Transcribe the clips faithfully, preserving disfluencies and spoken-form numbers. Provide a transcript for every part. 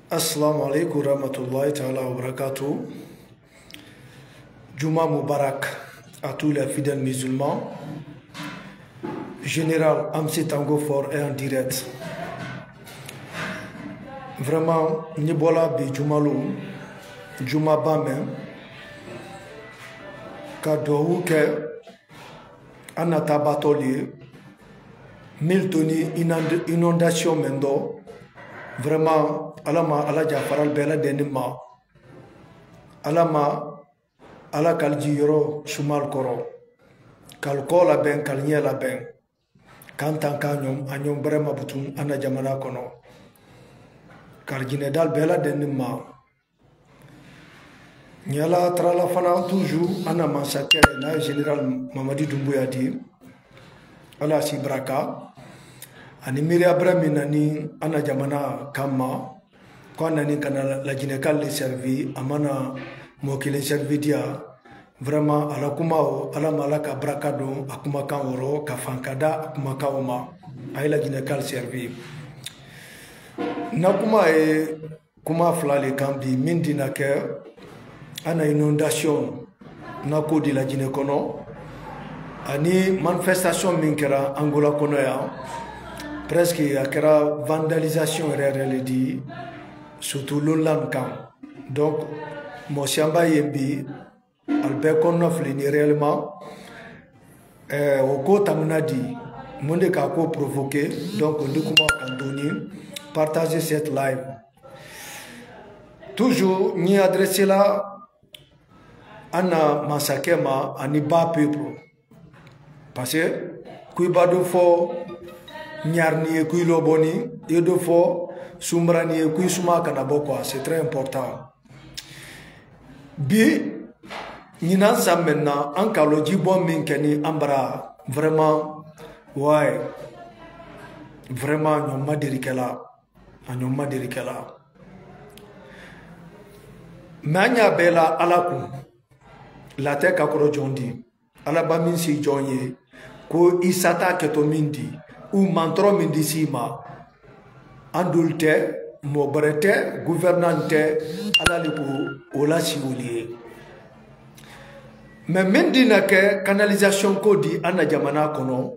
Assalamu aleykum warahmatullahi taala wabarakatu. Juma mubarak à tous les fidèles musulmans. Général Amsi Tango Fort est en direct. Vraiment, ni bola bi juma lo, juma ba men, ka duwawu kɛ an na taa baatɔ le ye. Mille tonnes inondation men dɔ. Vraiment, ala ma ala ja faral bɛɛ la dɛni ma. Ala ma ala kali ji yɔrɔ sumal kɔrɔ, kali kɔ labɛn, kali ɲɛ labɛn, kan tan ka ɲɔm a ɲɔm bɛrɛ ma butun an na jamana kɔnɔ. Kali jinɛ dal bɛɛ la dɛni ma. Ɲala tarala fana toujours an na mansakɛ n'a ye général Mamadi Dunbuya di, ala si baraka, ani miiriya bɛrɛ min na ni an na jamana kan ma, ko a nani ka na lajinɛkali le sɛrifi, a mana mɔɔ kelen sɛrifi di yan. Vraiment, a la kuma o, ala ma ala ka baraka don a kumakan wɔrɔ, ka fan ka da a kumakan o ma. A ye lajinɛkali sɛrifi. Na kuma ye kuma fila le kan bi, min di na kɛ an na inondation na ko di lajinɛ kɔnɔ, ani manifestation min kɛra Angola kɔnɔ yan, presque a kɛra vandalisation yɛrɛ yɛrɛ le di, surtout lonlan kan. Donc mɔɔ siyanba ye bi, ali bɛɛ kɔnɔna fili ni réellement. Ɛɛ, o ko tamina di, mun de k'a ko provoquer? Donc n di kuma kan doni, partager cette live. Toujours ɲi adresse la an na mansakɛ ma ani ba peuple. Parce que kuyiba do fɔ ɲarini ye kuyi lɔbɔni, i do fɔ sunbarani ye kuyi suma kana bɔ quoi, c'est très important. Bi ɲinan san maintenant an ka lɔ jibɔ min kɛ ni an bara, vraiment, ouais, vraiment ɲɔma derikɛla, a ɲɔma derikɛla. Mais an ɲa bɛɛ la ala kun, latɛ ka kɔrɔ jɔn di? Alaba min si jɔn ye, ko i sata kɛtɔ min di, u mantɔrɔ min di si ma, an dolu tɛ, mɔɔ bɛrɛ tɛ, gouvernant tɛ, ala le ko o la si wuli ye. Mais min di na kɛ canalisation ko di an na jamana kɔnɔ,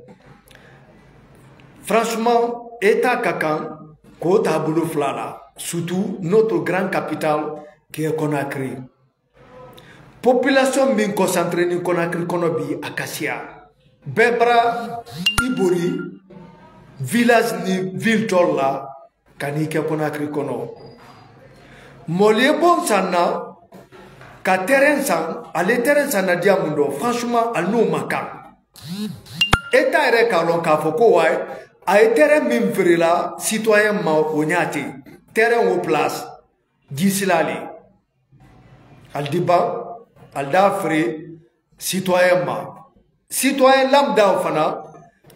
franchement, état ka kan k'o taabolo fila la, surtout notre grand capital qui est Conakry. Population min concentré ni Conakry kɔnɔ bi, a kasiya. Bɛɛ bara i bori village ni ville tɔw la, ka n'i kɛ Conakry kɔnɔ. Mɔli ye bon san na, ka terrain san, ale terrain san na diya mun dɔ, franchement, ale n'o ma kan. État yɛrɛ k'a lɔn k'a fɔ ko wa, a ye terrain min feerela citoyen ma, o ɲa tɛ. Terrain o place, ji sila le. Ali di ban, ali d'a feere citoyen ma. Citoyen lambda fana,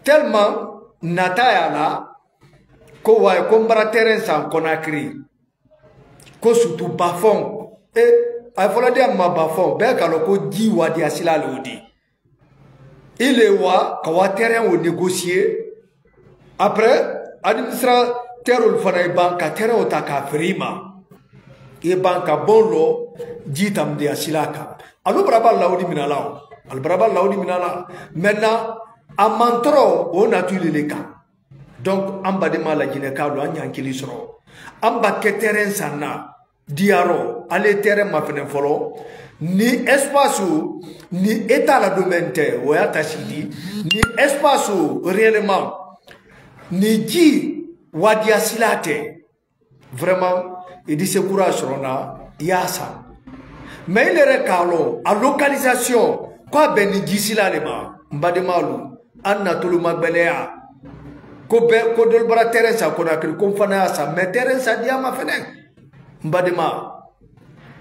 tellement nata y'a la, ko waaye, ko n bara terrain san Conakry, ko surtout Bafon. E, a ye fɔlɔ di a ma Bafon, bɛɛ ka lɔn ko ji waadiya sila le o di. Il est wa, ka wa terrain o négocier. Après, administrateur olu fana ye ban ka terrain o ta k'a feere i ma. I ye ban ka bon lɔ ji tambiya sila kan. Alu baraba lawudi mina la o. Alu baraba lawudi mina la. Maintenant, a mantɔrɔ o natu le le kan. Donc an badema lajinɛkaalu, an ɲankili sɔrɔ. An ba kɛ terrain san na. Diyarɔ, ale terrain ma fɛnɛ fɔlɔ, ni espace, ni état la domaine tɛ, o y'a ta sidi, ni espace réellement, ni ji waadiya sila tɛ. Vraiment, i di sekura sɔrɔ na, i y'a san. Mais i yɛrɛ k'a lɔn, a localisation, ko a bɛ ni ji sila le ma, n bademalu. An na tolomagɛlɛya, ko bɛɛ, ko dolu bara terrain san Conakry, ko n fana y'a san, mais terrain san diya ma fɛnɛ. N badema,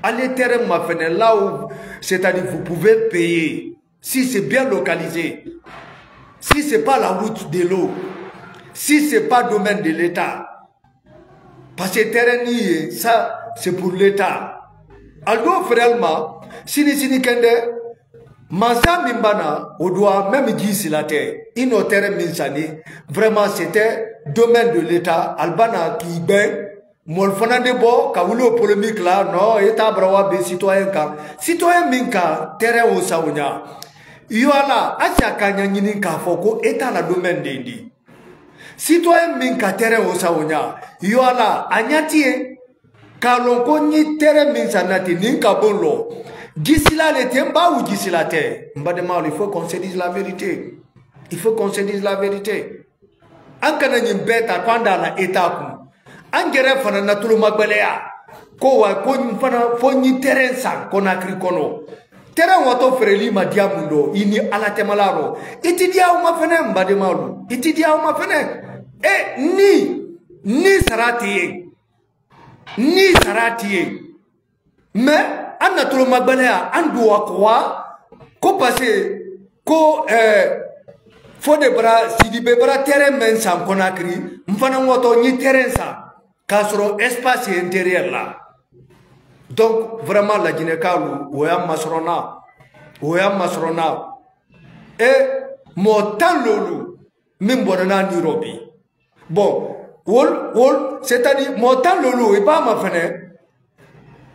ale terrain ma fɛnɛ, là où, c'est-à-dire vous pouvez payer, si c'est bien localisé, si c'est pas la route de l'eau, si c'est pas domaine de l'État, parce que terrain ni ye, ça, c'est pour l'État. Ali doo feere ali ma, sini sini kɛndɛ, mansa min bana, o duwa même ji sila tɛ, i nɔ terrain min sani, vraiment c'était domaine de l'État, ali bana k'i gbɛn, Moolu fanaŋ de bo ka wuli wo polemiki la noo, eta bara waa be sitoyen kaŋ. Sitoyen meŋ ka tereŋo sawo ñaa. Yoo a la a si a ka ña ñiniŋ ka a fo ko eta la domeŋ de ndi. Sitoyen meŋ ka tereŋo sawo ñaa. Yoo a la a ña ti ye. Ka a loŋ ko ñiŋ tereŋ meŋ sanna ti niŋ ka boŋ loo. Jisila le te mba wu jisila te. Mba de maalu il faut qu'on se dise la vérité. Il faut qu'on se dise la vérité. An kana ñiŋ bee taa ko an daa la eta kuŋ. An jere fana natulu magbaleya. Ko wa ko ñiŋ fana fo ñiŋ tereŋ saŋ ko nakiri kono. Tereŋ wato fereli ma diya mundo i ni ala temalaaro. I ti diya uma fene mba de maalu i ti diya uma fene. E ni ni sara ti ye. Ni sara ti ye. Mais an natulu magbaleya an duwa ko wa ko parce que ko eh, fo de bara sidi be bara terrain men san konakiri. N fana ŋoto ñi terrain san ka soro espace intérieur la. Donc vraiment lajinekalu woya masrona woya masrona. E moo tan lolu min bonana nirobi. Bon wol wol c'est à dire moo tan lolu i ba ma fene.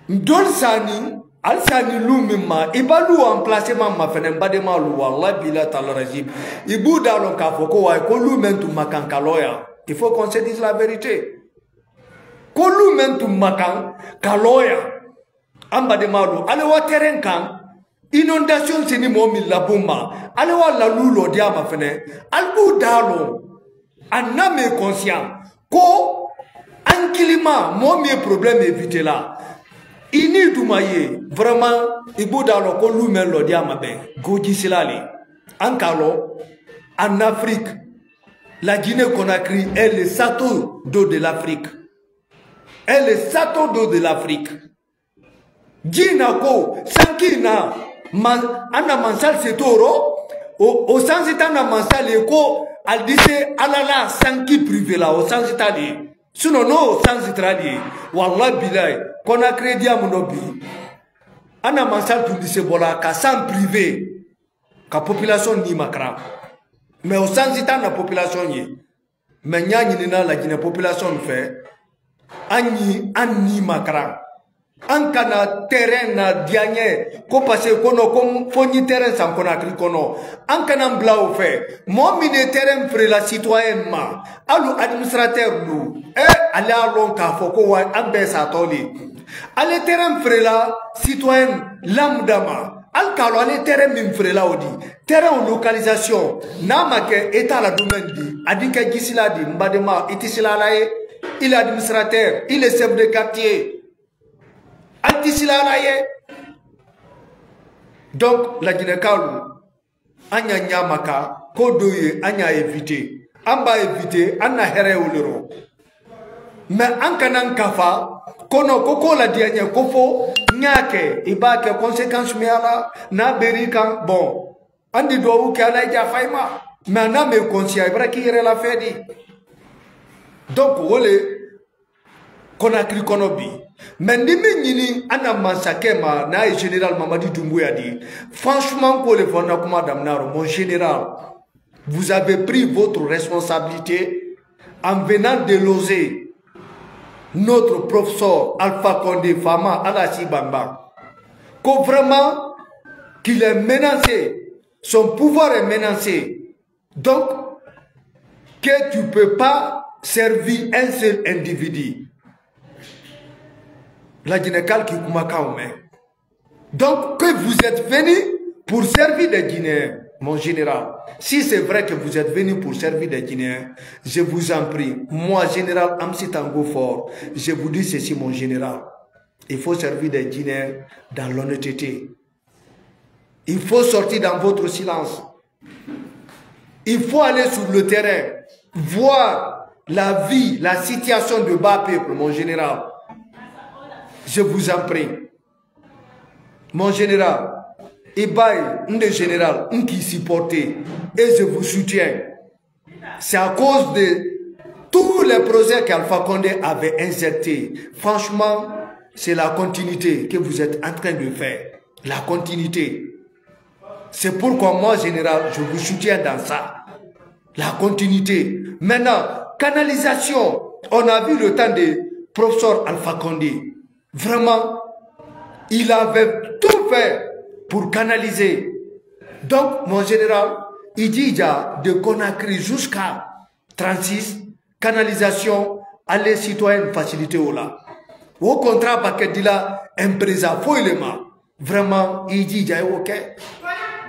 Doolu saani ali saani luu meŋ ma i ba luu anpilasimaŋ ma fene n bademaalu walayi bilayi taala rajim. I buu daa loŋ ka a fo ko waayi ko luu meŋ tun ma kaŋ ka looyaŋ. Il faut qu'on se dise la vérité. Ko luu meŋ tun ma kaŋ ka looyaŋ. An bademaalu ali wo tereŋ kaŋ. Inondasiyoŋ si ni moo meŋ labuŋ ma ali wo a la luu loo diyaa ma fene. Ali buu daa loŋ. A na mee konsiyaŋ ko an kilimaa moo meŋ ye porobilemu ye fite la. I nii duma ye vraiment i buu daa loŋ ko luu meŋ loo diyaa ma beŋ. Goojisila le an ka a loŋ. En afrique la jine konakiri est le sato do de l'afrique. Est le sato do de l'afrique. Jii na ko sanki na man an na mansali se tooro. O o sansi ta na mansali ye ko ali dise ala la sanki pirive la o sansi ta de ye. Sino no o sansi tara de ye. Walayi bilayi konakiri diya mu no bi. An na mansali tun dise bola ka san pirive ka population ni makara. Mais o sansi ta na population ye. Mais ñaa ñinina la jine population fe. An ñi an ni makara. An kana terrain na diyañe ko parce que kono ko fo ñi terrain san konakiri kono. An kana n bula wo fe. Moo min ye terrain feere la citoyen ma alu administrateur lu. E ale a lon ka fo ko wa an be sa toli. Ale terrain feere la citoyen lamdama. Alkalo ale terrain min feere la wo di terrain localisation. N'a ma ke état la domaine di a di ke gisila di mbadema iti sila la ye. Il administrateur il est chef de quartier. An ti sila la ye. Donc lajinekalu an ña ñamaka ko do ye an ña évité. An ba évité an na here wolero. Mais an kana n kafa kono ko ko la diyañe ko fo ña ke i ba ke conséquence mi ala na beri kan bon. An di duwawu ke ala i ja fayma. Mais an na me konsiya i bara ki yere la fedi. Donc wole konakiri kono bi. Mais ndi mi ñini an na mansake ma na ye général mamadi dumbuya di. Franchement ko le fo na kuma damnaro mon général. Vous avez pris votre responsabilité en venant déloger notre professeur Alpha Condé Fama Alassi Bamba. Ko vraiment qu'il est menacé, son pouvoir est menacé. Donc que tu peux pas servir un seul individu. La Guinée calque kuma quand même. Donc que vous êtes venu pour servir des Guinéens, mon général. Si c'est vrai que vous êtes venu pour servir des Guinéens, je vous en prie, moi, général Amsi Tango Fort, je vous dis ceci, mon général. Il faut servir des Guinéens dans l'honnêteté. Il faut sortir dans votre silence. Il faut aller sur le terrain, voir la vie, la situation de bas peuple, mon général. Je vous en prie. Mon général, Ibaye, un des généraux, un qui supportait, et je vous soutiens. C'est à cause de tous les projets qu'Alpha Condé avait injectés. Franchement, c'est la continuité que vous êtes en train de faire. La continuité. C'est pourquoi moi, général, je vous soutiens dans ça. La continuité. Maintenant, canalisation, on a vu le temps de professeur Alpha Condé, vraiment il avait tout fait pour canaliser. Donc mon général, i jiija de Conakry jusqu'à trente-six, canalisation, ale citoyenne facilité o la. Wo contrat bakɛ dila impresa foyi le ma. Vraiment i jiija i wo kɛ.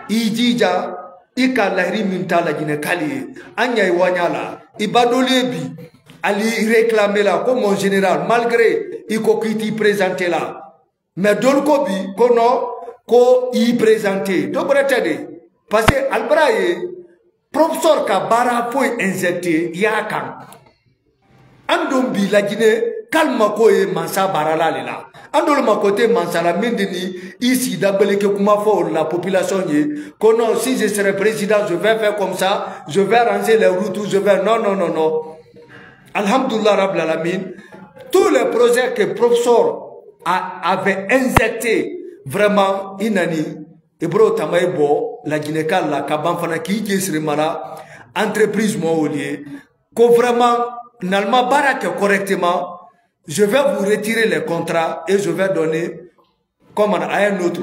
I jiija i ka lahiri min ta lajinɛ kali ye. An ɲa i waɲa la. I ba dolu ye bi ali réclamer la ko mon général, malgré i ko k'i t'i présenter la, mais dolu ko bi ko non, ko i présenter, dɔ bɛrɛ tɛ de. Parce que albara ye professeur ka baara foyi injecter i y'a kan. An dun bi lajinɛ kali mako ye mansa baara la le la. An dolu mako tɛ mansa la min de ni i sigida gbeleke kuma fɔ olu la population ye ko non, si je serai président, je vais faire comme ça, je vais arranger les routes, je vais, non non non non. Alhamdulillah rabbil alamin, tous les projets que professeur a, avait injecté, vraiment i nani i bolo tama i bɔ lajinɛkali la ka ban fana k'i je siri mara entreprise mɔgɔw ye ko vraiment n'alu ma baara kɛ correctement, je vais vous retirer les contrats et je vais donner comme à un autre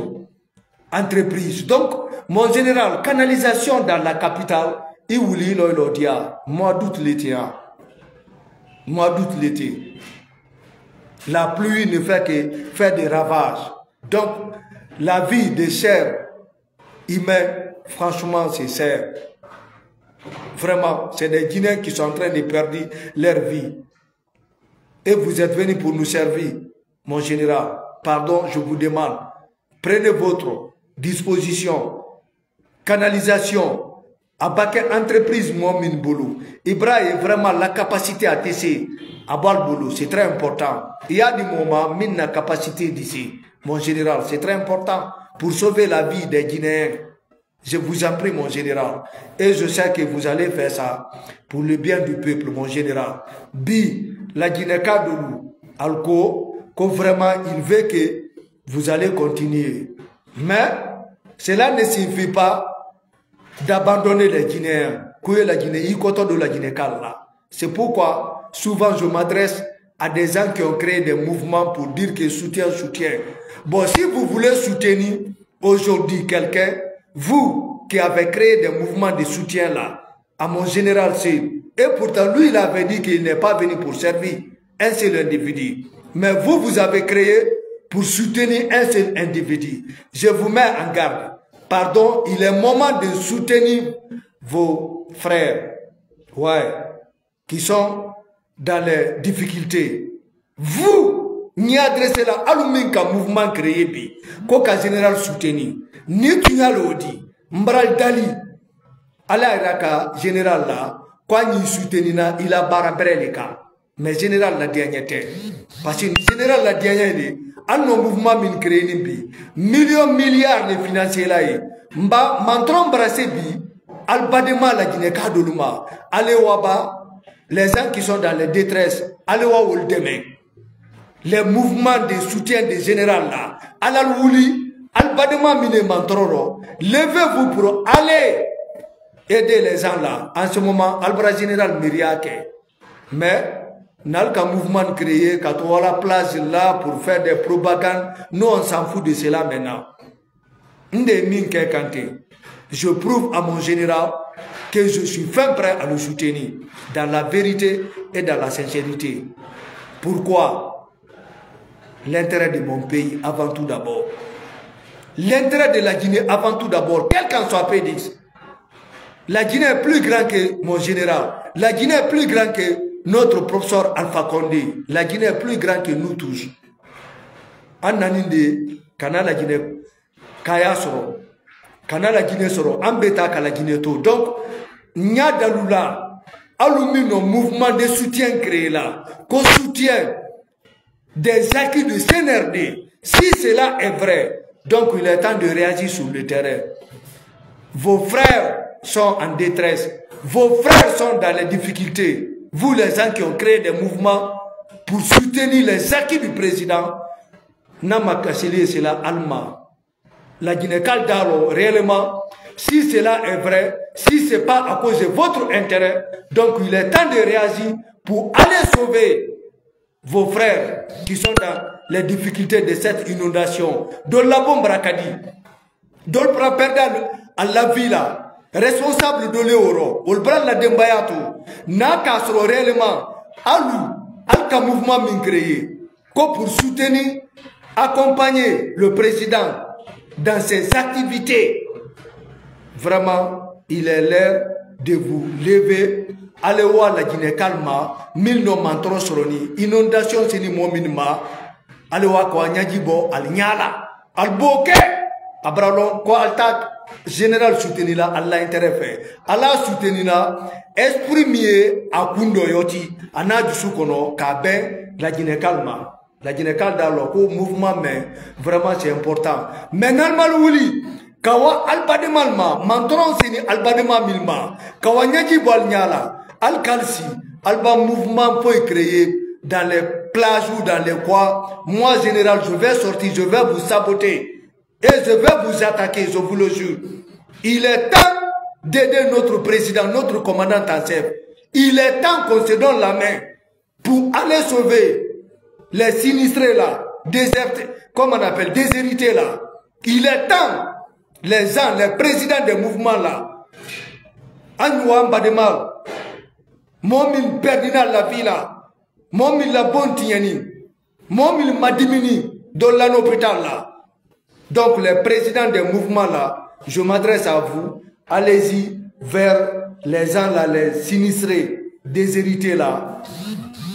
entreprise. Donc mon général, canalisation dans la capitale, i wuli i lɔ i lɔ diya. Mois d'août le tɛ yan. Mois d'août le tɛ. La pluie ne fait que faire des ravages. Donc la vie des chers humains, franchement c'est cher. Vraiment c'est des Guinéens qui sont en train de perdre leur vie. Et vous êtes venu pour nous servir, mon général. Pardon, je vous demande, prenez votre disposition. Canalisation, a ba kɛ entreprise mɔgɔ min bolo, i b'a ye vraiment la capacité à tɛ se a bɔ ali bolo, c'est très important. I y'a di mɔgɔ ma min na capacité di se, mon général, c'est très important pour sauver la vie des Guinéens. Je vous en prie mon général, et je sais que vous allez faire ça pour le bien du peuple, mon général. Bi lajinɛka dolu, ali ko ko vraiment il veut que vous allez continuer, mais cela ne signifie pas d'abandonner les Guinéens. Ko i ye lajinɛ, i kɔtɔ don lajinɛka la. C'est pourquoi souvent je m'adresse à des gens qui ont créé des mouvements pour dire que soutien, soutien. Bon, si vous voulez soutenir aujourd'hui quelqu'un, vous qui avez créé des mouvements de soutien là, à mon général, c'est, et pourtant lui il avait dit qu'il n'est pas venu pour servir un seul individu. Mais vous, vous avez créé pour soutenir un seul individu. Je vous mets en garde. Pardon, il est moment de soutenir vos frères, ouais, qui sont dans les difficultés. Vous, n ye adressé la alu min ka mouvement créé bi, ko ka général soutenir, ni tun y'a lo di, n bara dali, ala yira ka général la, ko a ɲi soutenir na i la baara bɛrɛ le kan. Mais général la diyaɲɛ tɛ. Parce que général la diyaɲɛ le, an no mouvement min créé ni bi, million milliard de financier la ye. N ba mantron brasé bi, al badema la Guinée ka dolu ma, ale wa ba, les gens qui sont dans les détresse, ale wa wol dɛmɛ. Les mouvements de soutien de général la, alal wuli, al badema mine mantoro, levez-vous pour aller aider les gens là. En ce moment al bara général miiriya kɛ, mais n'al ka mouvement créé ka to wala place là pour faire des propagandes, nous on s'en fout de cela maintenant. N de ye min kɛ kante, je prouve à mon général que je suis fin prêt à le soutenir dans la vérité et dans la sincérité. Pourquoi? L'intérêt de mon pays avant tout d'abord. L'intérêt de la Guinée avant tout d'abord, quel qu'en soit pédix. La Guinée est plus grand que mon général. La Guinée est plus grand que notre professeur Alpha Condé. La Guinée est plus grand que nous tous. An nani de kana la Guinée k'a y'a sɔrɔ, kana la Guinée sɔrɔ, an bɛ taa ka la Guinée to. Donc n y'a dalu la, alu min nɔ mouvement de soutien créé la, ko soutien des acquis de C N R D, si cela est vrai, donc il est temps de réagir sur le terrain. Vos frères sont en détresse. Vos frères sont dans les difficultés. Vous les gens qui ont créé des mouvements pour soutenir les acquis du président, n'a ma kasili cela alma. La Guinée kal dalo réellement, si cela est vrai, si c'est pas à cause de votre intérêt, donc il est temps de réagir pour aller sauver vos frères qui sont dans les difficultés de cette inondation. Doolu la bombara kadi, doolu para perda a la vie la. Responsable doolu ye woro wolu bara la dembayaa to. N'a ka soro réellement alu, alu ka mouvement min créer ko pour soutenir, accompagner le président dans ses activités. Vraiment, il est l'heure de vous lever. Allez voir la Guinée calme, mille non mantoro soroni inondation sini mominma. Allez voir ko anyaji bo al nyala, al boke. Abralon ko al tak général soutenir la, Allah intérêt fait. Allah soutenir la. Esprit mieux a kundo yoti, ana dusu kono ka ben la Guinée calme. La Guinée ka da lɔ ko mouvement mais vraiment c'est important. Mais normal wuli ka wa albadema ma mantron sini albadema milma ka wa ɲaji bɔ al ɲala, al kalsi, alba mouvement foyi créer dans les plages ou dans les quoi. Moi général, je vais sortir, je vais vous saboter et je vais vous attaquer, je vous le jure. Il est temps d'aider notre président, notre commandant en chef. Il est temps qu'on se donne la main pour aller sauver les sinistrés là, désertés, comme on appelle, déshérités là. Il est temps, les gens, les présidents des mouvements là, an yu wa n badema, moo min perdina la vie la, moo min la bon tiɲɛni, moo min madimini, doolu la l'hôpital la. Donc les présidents des mouvements là, je m'adresse à vous, allez-y vers les gens là, les sinistrés, déshérités là.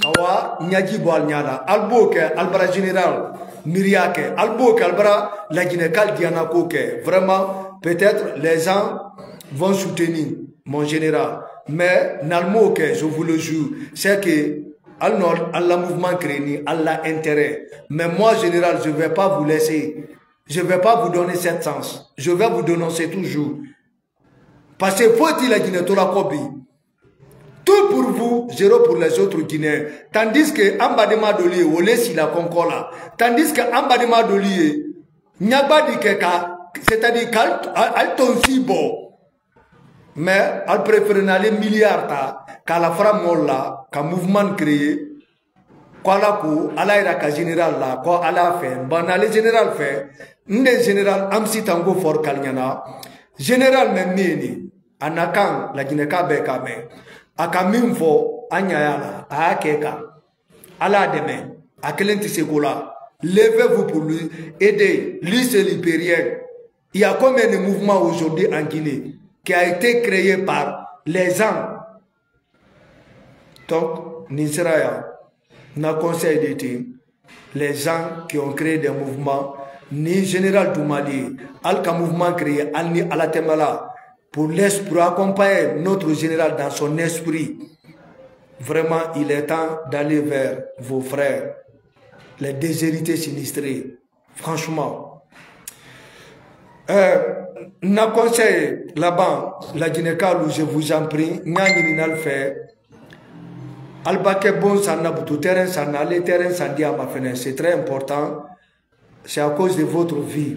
Awa, ɲaji bɔ al ɲala, al b'o kɛ, al bara général miiriya kɛ, al b'o kɛ, al bara la Guinée kal diana ko kɛ. Vraiment, peut-être les gens vont soutenir mon général, mais nalmo kɛ, je vous le jure, c'est que al nɔ, al la mouvement créer ni al la intérêt. Mais moi général, je vais pas vous laisser, je vais pas vous donner cette chance. Je vais vous dénoncer toujours. Parce que faut-il la Guinée to la kobi. Tout pour vous, zéro pour les autres Guinéens. Tandis que an badema doolu ye, wole si la konko la. Tandis que an badema doolu ye, ɲagba di kɛ ka, c'est-à-dire k'al, al, al tonsi bɔ. Mais al préférer na le milliard ta, k'a la fara moolu la, ka mouvement créer. Ko ala ko ala yira ka général la ko ala fɛ, n banna ale général fɛ. N de général amsi tango for kaliɲana. Général mɛ meni a na kan la Guinée ka bɛ ka mɛ, a ka min fɔ a ɲaya la a y'a kɛ kan. Ala dɛmɛ, a kelen tɛ se ko la. Levez-vous pour lui, aidez, lui c'est libérien. Il y a combien de mouvements aujourd'hui en Guinée qui a été créé par les gens? Donc nin sira ya, na conseil de ti les gens qui ont créé des mouvements, ni général du Mali, al ka mouvement créé al ni ala temala pour les, pour accompagner notre général dans son esprit. Vraiment il est temps d'aller vers vos frères, les déshérités sinistrés. Franchement, euh, na conseil laban, la Guinée kalu, je vous en prie, n y'a ɲini n'al fɛ, al ba kɛ bon sanna butu terrain sanna, ale terrain sandi a ma fɛnɛ, c'est très important. C'est à cause de votre vie.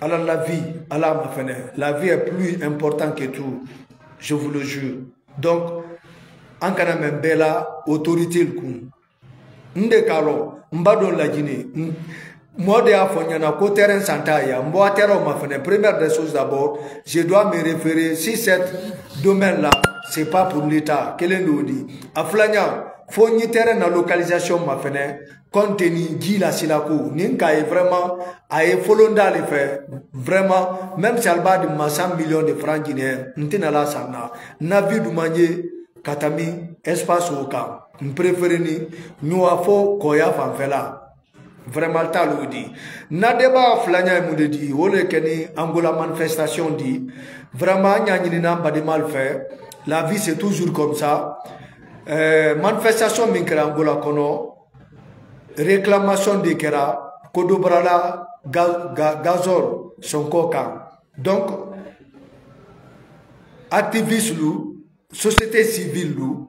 Ala la vie, ala ma fɛnɛ, la vie est plus important que tout. Je vous le jure. Donc an kana mɛn bɛɛ la autorité kun. N de k'a lɔn, n ba dɔn lajini. Mɔɔ de y'a fɔ ɲɛna ko terrain santa ya, n bɔ a terrain ma fɛnɛ. Première des choses d'abord, je dois me référer si cette domaine là, c'est pas pour l'état, kelen de di. A filanya, fo n yi terrain na localisation ma fɛnɛ. Compte tenu ji la sila ko nin k'a ye vraiment, a ye folonda le fɛ. Vraiment, même si al b'a di ma cent millions de francs guinéens, n tɛna la sanna. Na vie du manje, ka tami espace o kan, n préférer ni ɲuwa fo kɔya fanfɛla. Vraiment t'a lo di. Na débat filanya ye mun de di, wo le kɛ ni Angola manifestation di. Vraiment an y'a ɲini n'an bademal fɛ. La vie c'est toujours comme ça. Euh, manifestation min kɛra Angola kɔnɔ, réclamation de kɛra ko dɔ barala ga, ga, gazole sonko kan. Donc activiste lu, société civile lu,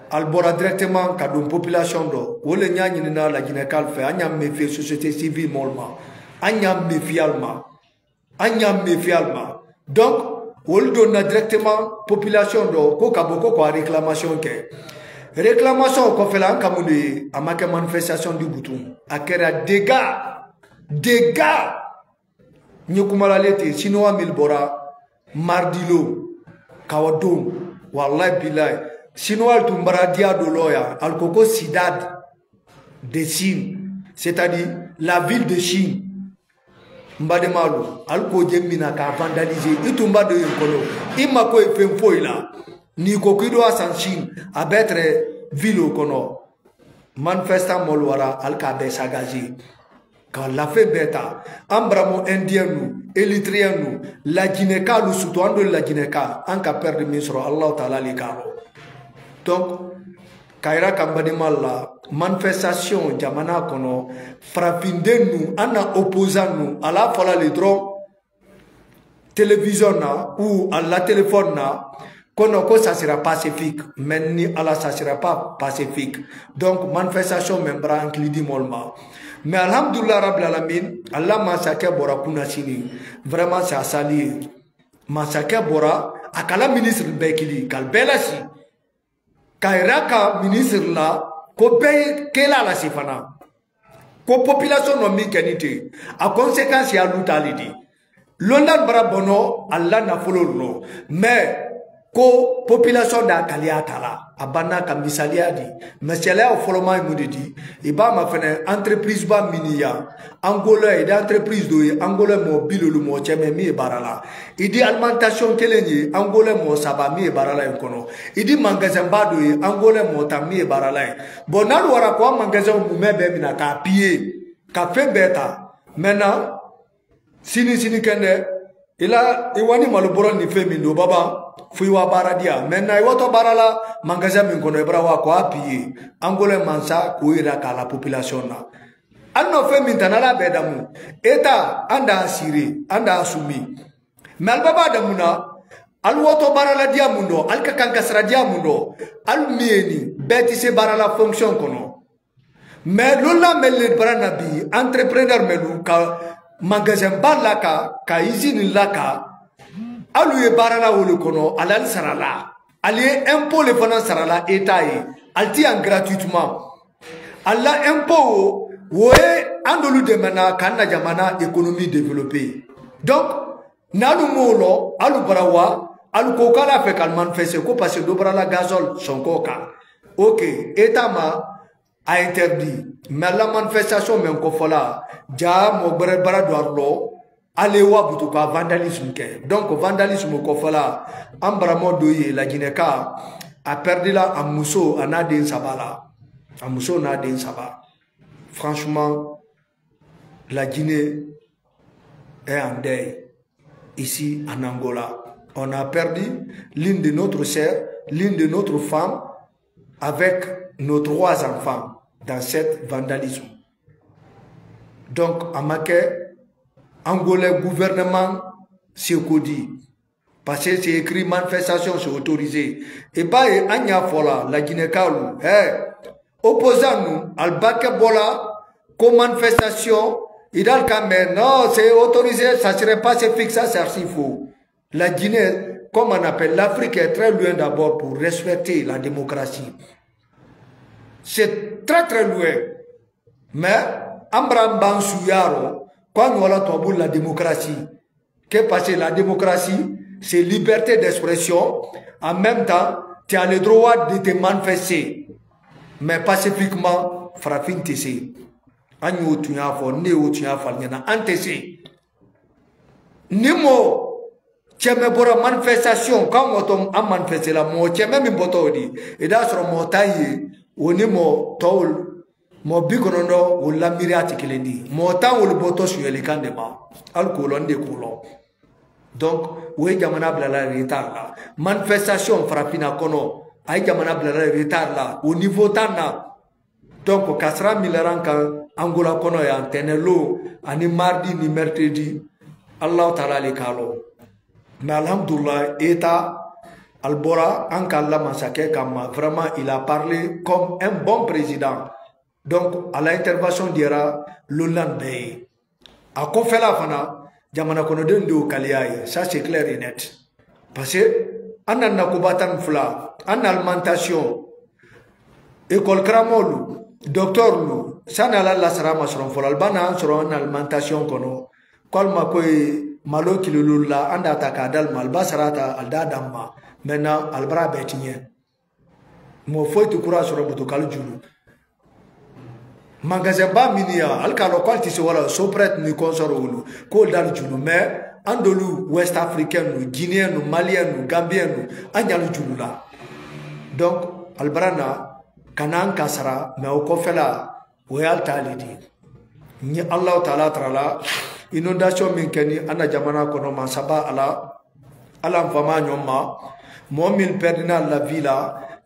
al bɔra directement ka don population dɔ. Wo le n y'a ɲinina la Guinée kal fɛ, an y'a méfier société civile mɔlu ma, an y'a méfier al ma, an y'a méfier al ma. Donc wolu donna directement population dɔ ko ka bɔ ko ka réclamation kɛ. Réclamation kɔfɛla an ka mun de ye? A ma kɛ manifestation di butu. A kɛra dégât, dégât. N ye kuma la le ten, chinois mille bɔra mardi lo, kawa don. Wallahi billahi, chinois tun bara diya do lɔ ya, ali ko ko ciudad de Chine, c'est à dire la ville de Chine. N bademaalu, ali ko je mina ka vandaliser i tun ba do ye kono, i ma ko ye fen foyi la. Ni ko kido a san Chine, a betre ville kono. Manifestant molu wara ali ka be sagager ka lafe beta. An baramo indien nu, érythrien nu, lajineka lu sutu an do lajineka, an ka perdre min sɔrɔ allahu taala le karo. Donc kayira kan bademaalu la, manifestation jamana kono, farafinden nu an na opposant nu ala fola le dɔrɔn, télévision na ou à la téléphone na, kono ko ça sera pacifique. Mais ni ala, ça sera pas pacifique. Donc manifestation men bara ankili di molu ma. Mais alhamdulillah rabbil alamin, ala mansakɛ bɔra kunasini. Vraiment c'est à saluer. Mansakɛ bɔra, a kala ministre bɛɛ kili kali bɛɛ lasi. Kayira ka ministre la, ko bɛɛ ye kela lasi fana. Ko population nɔ min kɛ ni te, a conséquence ya lu tali di. Londan bara bono alla nafolo lo, mais ko population da kaliya tala. A banna ka misaliya di. Misaliya foloma ye mun de di? I b'a ma fɛnɛ, entreprise ba mini ya, angolais, i di entreprise do ye angolais mɔɔ bilolu mɔɔ cɛmɛ min ye baara la. I di alimentation kelen ye angolais mɔɔ saba min ye baara la in kɔnɔ. I di magasin ba do ye angolais mɔɔ tan min ye baara la ye. Bon n'alu wara ko a magasin mumɛ bɛ mina k'a piye ka fɛn bɛɛ ta. Maintenant sini sini kɛndɛ, i la i wani malo bɔrɔ ni fɛn min do baba, fo i wa baara diya. Maintenant i watɔ baara la magasin min kɔnɔ, i bara wa ko a piye angolais mansa k'o yira k'a la population na. An nɔ fɛn min ta n'ala bɛɛ damu, eta an da sire, an da sumi. Mais alibaba damuna, ali wɔtɔ baaraladiya mun dɔ, ali ka kankasiradiya mun dɔ, ali miyeni bɛɛ tɛ se baarala fonction kɔnɔ. Mais loolu la mɛli le bara na bi, entrepreneur mɛlu ka magasin ba laka, ka usine laka, alu ye baarala wolu kɔnɔ, ali ali sarala, ali ye impôt le fana sarala état ye, ali ti yan gratuitement. Ali la impôt wo, wo ye an dolu dɛmɛna k'an na jamana économie développer. Donc n'alu m'o lɔ, alu bara wa, alu ko k'ala fɛ k'ali manifester ko parce que dɔ bara la gazole sɔnkɔ kan. Ok, état ma a interdit, mais la manifestation mɛ n kɔfɔla, ja mɔgɔ bɛrɛ bara don alu lɔ. Ale wa butu ka vandalisme kɛ. Donc vandalisme kɔfɔla, an baramɔ do ye lajinɛka, a perdila a muso a n'a den saba la. A muso n'a den saba. Franchement, la Guinée est en deuil. Ici en Angola, on a perdu l'une de notre sœur, l'une de notre femme, avec nos trois enfants dans cet vandalisme. Donc a ma kɛ angolais gouvernement seko di, parce que c'est écrit manifestation c'est autorisé. E b'a ye an y'a fɔ la, lajinɛkalu, ɛ, opposant nu, ali ba kɛ bɔ la ko manifestation, i dali ka mɛ non c'est autorisé, ça serait pacifique, ça c'est archi faux. La Guinée, comme on appelle, l'Afrique est très loin d'abord pour respecter la démocratie. C'est très très loin. Mais an bara b'an suya rɔ ko an ɲɔgɔn la tubabu la démocratie. Que parce que la démocratie c'est liberté d'expression, en même temps tu as le droit de te manifester, mais pacifiquement. Farafin tɛ se. An y'o tun y'a fɔ, ne y'o tun y'a fɔ ɲɛna, an tɛ se. Ni mɔɔ cɛmɛ bɔra manifestation kan, mɔɔ tɔ an manifeste la, mɔɔ cɛmɛ min bɔtɔ o di, i d'a sɔrɔ mɔɔ tan ye o ni mɔɔ tɔw, mɔɔ bi kɔnɔntɔn o lamiiriya tɛ kelen di. Mɔɔ tan wolu bɔtɔ suyɛli kan de ma. Ali k'o lɔn, n de k'o lɔn. Donc o ye jamana bilala retard la. Manifestation farafinna kɔnɔ, a ye jamana bilala retard la o niveau tan na. Donc ka sira milaran kan angola kɔnɔ yan tɛnɛlon ani mardi ni mercredi, allahu taala le k'a lɔn. Mais alhamdulillah, eta ali bɔra an ka ala masakɛ kamma, vraiment il a parlé comme un bon président. Donc a la intervention dira lonlan bɛɛ ye. A kɔfɛla fana, jamana kɔnɔdenw de y'o kaliya ye, ça c'est clair et net. Parce que an na nakoba tan ni fila, an na alimentation, Ekoli karamoolu, dokitorolu, sani ali la lasaraa ma soroŋ folo ali ba naa soroŋ a na alimantasiyoŋ kono. Ko ali ma koyi maloo kililuulu la a nda a taa ka a dali ma ali ba saraa taa ali daa daŋ ma. Menna ali bara a bee ti ñee. Moo foyi ti kuraa soroŋ butu ka ali julu. Mankaseŋ baa minnu ye ali ka a loŋ ko ali ti si wala sopreti ni konsoroolu, ko wolu daali julu mais an dolu west africain nu, guinéen nu, malien nu, gambien nu, an ñaali julu la. Donc ali bara na ka na an ka sara mais o kofela o ye ali taali di. Ñi allahu taala tara la inondasiyoŋ meŋ ke ni an na jamana kono mansaba ala ala n famaa ñoŋ ma. Moo meŋ perdina la vie la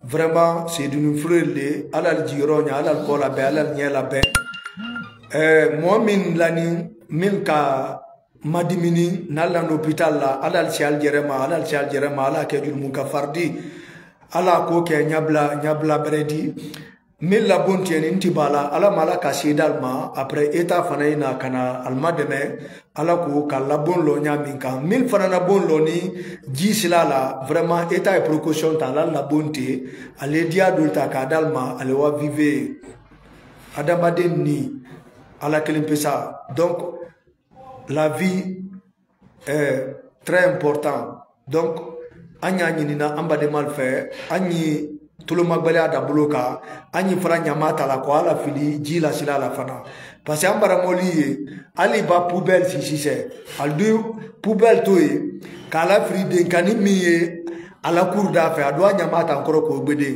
vraiment seeduni furelu le ala l jiyoro ña ala l kola be ala l ñela be. Moo meŋ lani meŋ ka madimini nalla lopital la ala l si aljerema ala l si aljerema ala ke julumu ka fardi. Ala ko ke ñabla ñabla beredi. Meŋ laboŋ ti ye niŋ ti baa la alla ma alla ka seedaalu ma après état fanaŋ ye naa ka naa ali ma deme. Alla ko ka laboŋ loo ñaameŋ kaŋ meŋ fanaŋ na boŋ loo niŋ jii silaa la vraiment état ye porokoosiyoŋ taa alla laboŋ te. Ali ye diyaa doolu taa ka a daalu ma ali wa vive hadamadeŋ niŋ alla kiliŋ pesa. Donc la vie est très important. Donc an ñaa ñinina an bademaalu fee an ñi tulomabaliyaa dabuloo kaŋ. An ñi fanaŋ ñamaa tala ko alla fili jii la silaa la fanaŋ. Parce que an baramoolu ye ali ba pubel sisise ali du pubel to ye ka alla fili denkani meŋ ye alla kuru daa fee a du a ñamaa tankoro ko gbede.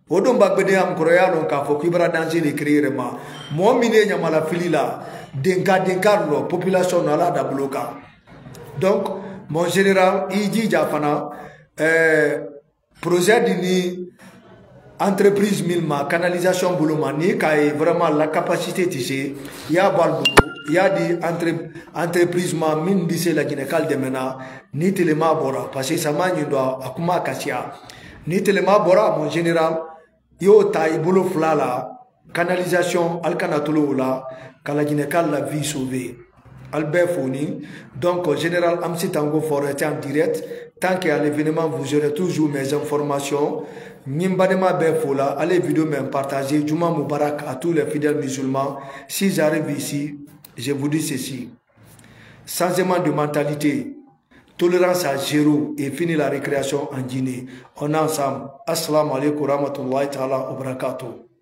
Wo doŋ ba gbede am koro ye a loŋ ka fo kibara danse de créer ma moo meŋ ye ñamala fili la denka denka lo population no ala dabulo ka. Donc mon général i jija fana eh, projet di ni entreprise mil ma canalisation bulu ma ni ka ye vraiment la capacité ti se ya bal bulu ya di entre entreprise ma min di se la gine kal demena ni telema bora parce que sama ñi do a kuma kasiya. Ni telema bora mon général yo ta i bulu fula la canalisation ali kana tulu wo la ka la jinekaalu la vie sauver. Ali bee fo ni donc général amsi tango forêt en direct. Tant que à l'événement vous aurez toujours mes informations. Ñiŋ badema bee fo la ali ye vidéo meŋ partager juma mubarak à tous les fidèles musulmans. Si j'arrive ici je vous dis ceci. Changement de mentalité. Tolérance à zéro et fini la récréation en Guinée. On est ensemble. Assalamu alaikum warahmatullahi taala wabarakatuh.